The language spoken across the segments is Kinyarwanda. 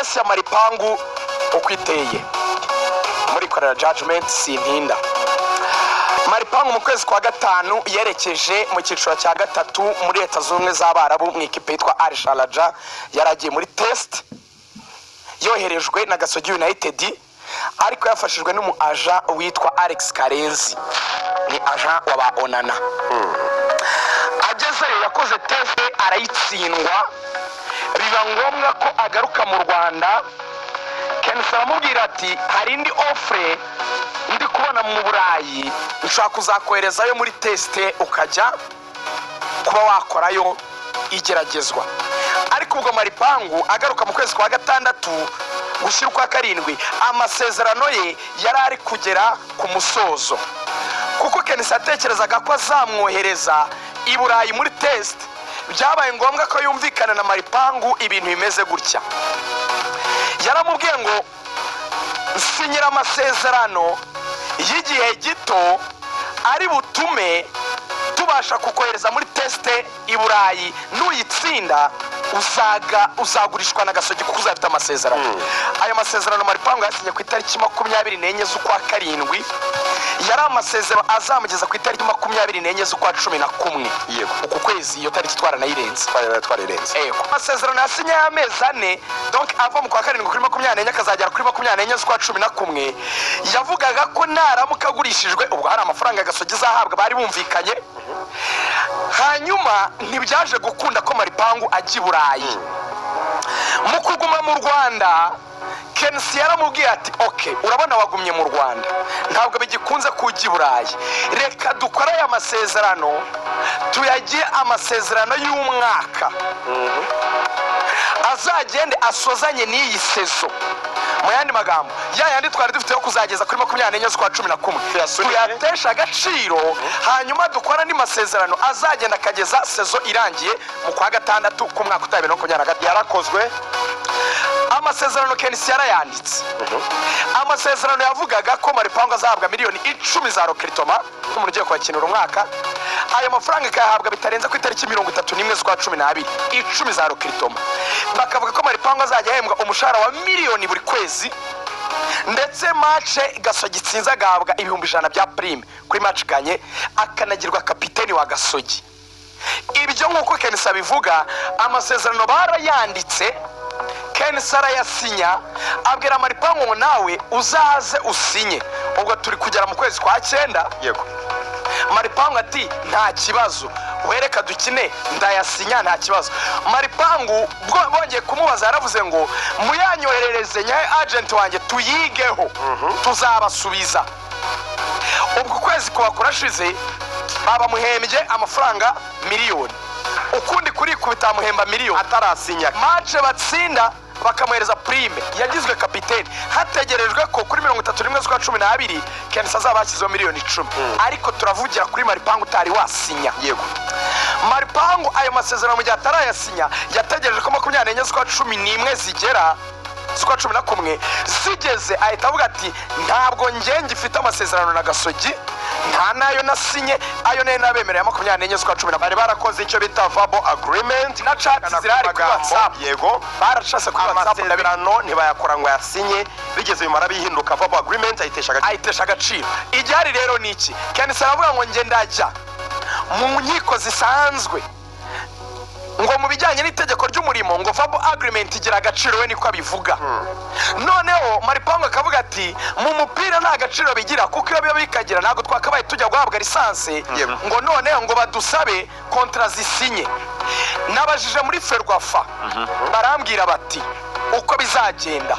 Case ya Maripangu uko iteye, murikorera judgment, sintinda. Maripangu mu kwezi kwa gatanu yerekeje mu cyiciro cya gatatu muri Leta Zunze Ubumwe z'Abarabu, mu ikipe yitwa Al Sharjah. Yari agiye muri test yoherejwe na Gasogi United, ariko yafashijwe n'umu agent witwa Alex Karenzi, ni agent wa ba Onana. Agezeyo yakoze test arayitsindwa, biba ngombwa ko agaruka mu Rwanda. KNC aramubwira ati: "Hari indi offre ndi kubona mu Burayi, nshobora kuzakoherezayo muri test, ukajya kuba wakorayo igeragezwa." Ariko ubwo Maripangu agaruka mu kwezi kwa gatandatu gushyira ukwa karindwi, amasezerano ye yari ari kugera ku musozo, kuko KNC yatekerezaga ko azamwohereza i Burayi muri test. Byabaye ngombwa ko yumvikana na Maripangu ibintu bimeze gutya. Yaramubwiye ngo: "Sinyira amasezerano y'igihe gito ari butume tubasha kukohereza muri test i Burayi, nuyitsinda uzaga uzagurishwa na Gasogi kuko uzafite amasezerano." Ayo masezerano Maripangu yasinye ku itariki 24 z'ukwa karindwi, yari amasezerano azamugeza ku itariki 24 z'ukwa 11. Uku kwezi iyo tariki twaranayirenze. Twarirenze. Ego. Amasezerano yasinye y'amezi 4, donc ava mu kwa karindwi kuri 24 akazagera kuri 24 z'ukwa 11, yavugaga ko naramuka agurishijwe ubwo hari amafaranga Gasogi izahabwa bari bumvikanye. Hanyuma ntibyaje gukunda ko Maripangu ajya i Burayi. Mu kuguma mu Rwanda, KNC yaramubwiye ati: "OK, urabona wagumye mu Rwanda, ntabwo bigikunze kujya i Burayi. Reka dukore aya masezerano, tuyagire amasezerano y'umwaka, azagende asozanye n'iyi saison." Mu yandi magambo, ya yandi twari dufite yo kuzageza kuri 24 z'ukwa 11 Tuyasunike. tuyatesha agaciro, hanyuma dukora andi masezerano azagenda akageza saison irangiye mu kwa gatandatu k'umwaka utaha, 2025. Yarakozwe. Amasezerano KNC yarayanditse. Amasezerano yavugaga ko Maripangu azahabwa miliyoni 10 za recrutement nk'umuntu ugiye kubakinira umwaka. Ayo mafaranga ikayahabwa bitarenze ku itariki 31 z'ukwa 12, 10 za recrutement. Bakavuga ko Maripangu azajya ahembwa umushahara wa miliyoni buri kwezi, ndetse match Gasogi itsinze agahabwa 100,000 bya prime kuri match gagné, akanagirwa kapiteni wa Gasogi. Ibyo nk'uko KNC abivuga, amasezerano barayanditse, KNC arayasinya, abwira Maripangu ngo: "Nawe uzaze usinye." Ubwo turi kugera mu kwezi kwa cyenda. Maripangu ati: "Nta kibazo, wereka dukine, ndayasinya, nta kibazo." Maripangu bongeye kumubaza, yaravuze ngo: "Muyanyoherereze nyawe agent wanjye tuyigeho, tuzabasubiza." Ubwo ukwezi kuba kurashize, babamuhembye amafaranga miliyoni, ukundi kurikubita bamuhemba miliyoni Atarasinya. Match batsinda bakamuhereza prime, yagizwe kapiteni. Hategerejwe ko kuri 31 z'ukwa 12 KNC azaba yashyizeho miliyoni 10. Ariko turavugira kuri Maripangu utari wasinya. Maripangu ayo masezerano mu gihe atarayasinya, yategereje ko 24 z'ukwa 11 zigera, z'ukwa 11 zigeze, ahita avuga ati: "Ntabwo njye ngifite amasezerano na Gasogi, nta nayo nasinye, ayo nari nabemereye 24 z'ukwa 11." Bari barakoze icyo bita verbal agreement. Na chat zirahari kuri WhatsApp. Baracase kuri WhatsApp, ndabizi. Amasezerano ntibayakora ngo yasinye, bigeze bimara bihinduka verbal agreement, ayitesha agaciro. Ayitesha agaciro. Igihari rero ni iki? KNC aravuga ngo: "Njye ndajya mu nkiko zisanzwe." Ngo mu bijyanye n'itegeko ry'umurimo, ngo verbal agreement igira agaciro, we niko abivuga. Noneho Maripangu akavuga ati: "Mu mupira nta gaciro bigira, kuko iyo biba bikagira ntabwo twakabaye tujya guhabwa licence." Ngo noneho ngo badusabe contrat zisinye. Nabajije muri FERWAFA, barambwira bati uko bizagenda,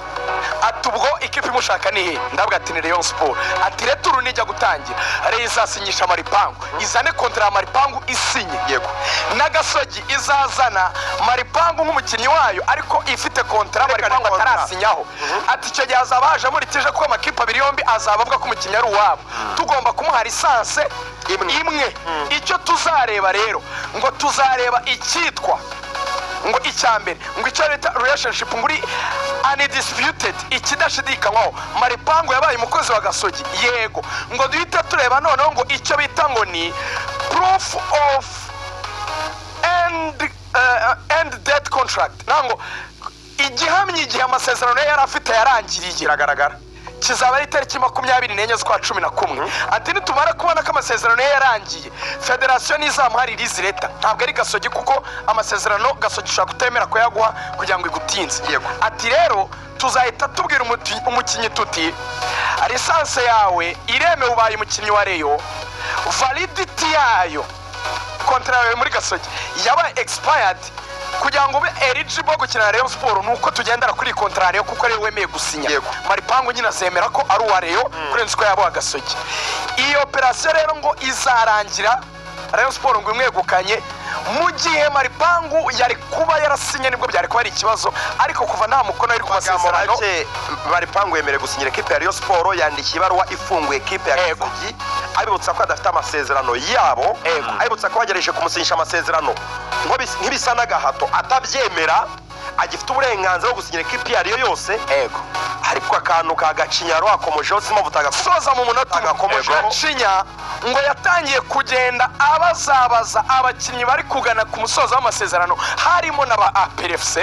ati: "Ubwo ikipe imushaka ni he?" Ndavuga ati: "Ni Rayon Sport." Ati: "Retour nijya gutangira, Rayon izasinyisha Maripangu, izane contrat ya Maripangu isinye." Na Gasogi izazana Maripangu nk'umukinnyi wayo, ariko ifite contrat Yerekana Maripangu contrat. atarasinywaho. Ati: "Icyo gihe azaba hajemo litige, kuko amakipe abiri yombi azaba avuga ko umukinnyi ari uwabo, tugomba kumuha licence Imwe. imwe." Icyo tuzareba rero, ngo tuzareba icyitwa ngo icya mbere, ngo icyo bita relationship, ngo uri undisputed, ikidashidikanywaho, Maripangu yabaye umukozi wa Gasogi, yego. Ngo duhite tureba noneho ngo icyo bita ngo ni proof of end date contract, ntabwo Igihamya igihe amasezerano ye yari afite yarangiriye Kiragaragara. kizaba ari itariki 24 z'ukwa 11. Ati nitumara kubona ko amasezerano ye yarangiye, federasiyo ntizamuha release letter, ntabwo ari Gasogi, kuko amasezerano Gasogi ishobora kutemera kuyaguha kugira ngo igutinze. Ati rero tuzahita tubwira umukinnyi tuti licence yawe iremewe, ubaye umukinnyi wa Rayon, validity yayo, contrat yawe muri Gasogi yabaye expired. Kugira ngo ube eligible gukina na Rayon Sport ni uko tugendera kuri iyi contrat ya Rayon, kuko ariyo wemeye gusinya. Maripangu nyine azemera ko ari uwa Rayon kurenza uko yaba uwa Gasogi. Iyi operasiyo rero ngo izarangira Rayon Sport ngo imwegukanye. Mu gihe Maripangu yari kuba yarasinye nibwo byari kuba ari ikibazo, ariko kuva nta mukono uri ku Magambo masezerano. make, Maripangu yemerewe gusinyira ekipe ya Rayon Sport. Yandikiye ibaruwa ifunguye ekipe ya Gasogi, abibutsa ko adafite amasezerano yabo, abibutsa ko bagerageje kumusinyisha amasezerano nk'ibisa n'agahato atabyemera. Agifite uburenganzira bwo gusinyira ekipe iyo ari yo yose. Ariko akantu ka Gacinyaro akomojeho, si impamvu Soza mu munota umwe. Agakomojeho. Gacinya ngo yatangiye kugenda abazabaza abakinnyi bari kugana ku musozo w'amasezerano, harimo na ba APR FC.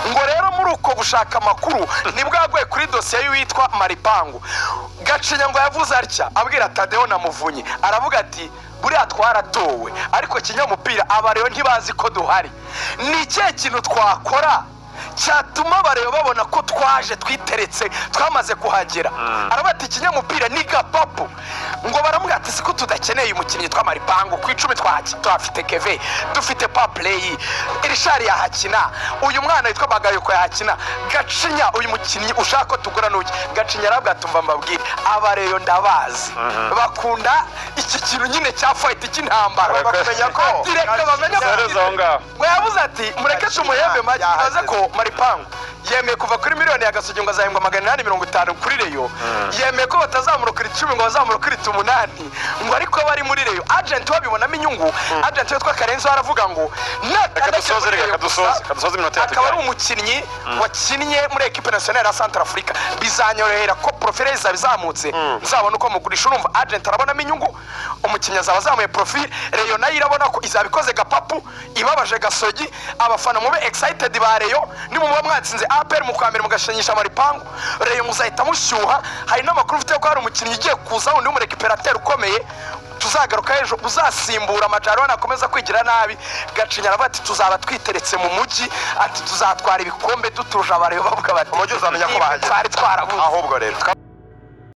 Ngo rero muri uko gushaka amakuru nibwo yaguye kuri dosiye y'uwitwa Maripangu. Gacinya ngo yavuze atya abwira Tadeyo na Muvunyi, aravuga ati buriya twaratowe, ariko kinyamupira abareba ntibazi ko duhari. Ni ikihe kintu twakora cyatuma bareba babona ko twaje twiteretse, twamaze kuhagera? Aravuga ati ikinyamupira ni gapapu. Ngo baramubwira ati siko tudakeneye umukinnyi yitwa Maripangu ku 10, tuhafite Keve, dufite Papureyi, Irishari yahakina, uyu mwana witwa Bagayoko yahakina. Gacinya, uyu mukinnyi ushaka ko tugura n'uki? Gacinya aravuga ati umva mbabwire, abareyo ndabazi, bakunda iki kintu nyine cya fight cy'intambara. Bakamenya ko Ati reka bamenye ko Soreza aho ngaho. Ngo yavuze ati mureke Gacinya tumuhembe make. yahageze. Ibaze ko Maripangu yemeye kuva kuri miliyoni ya Gasogi, ngo azahembwa 850 kuri Rayon. Yemeye ko batazamurukira 10, ngo bazamurukira 8, ngo ariko bari muri Rayon, agent babibonamo inyungu. Agent witwa Karenzi we aravuga ngo Reka nakandagira dusoze, muri reka Rayon dusoze, gusa, reka dusoze iminota akaba ari yatujyanye. umukinnyi wakinnye muri ekipe nationale ya Centrafrica, bizanyorohera ko profile ye izaba izamutse, nzabona uko mugurisha. Urumva agent arabonamo inyungu, umukinnyi azaba azamuye profile, Rayon nayo irabona ko izaba ikoze gapapu ibabaje Gasogi. Abafana mube excited ba Rayon, nimuba mwatsinze APR mu kwa mbere mugashinyisha Maripangu, Rayon muzahita mushyuha. Hari n'amakuru mfite ko hari umukinnyi ugiye kuza wundi w'umu récupérateur ukomeye, tuzagaruka ejo, uzasimbura Amajaro nakomeza kwigira nabi. Gacinya aravuga ati tuzaba twiteretse mu mujyi, ati tuzatwara ibikombe dutuje. Abareba bavuga bati Umujyi uzamenya ko bahageze. twari twarabuze. Ahubwo rero.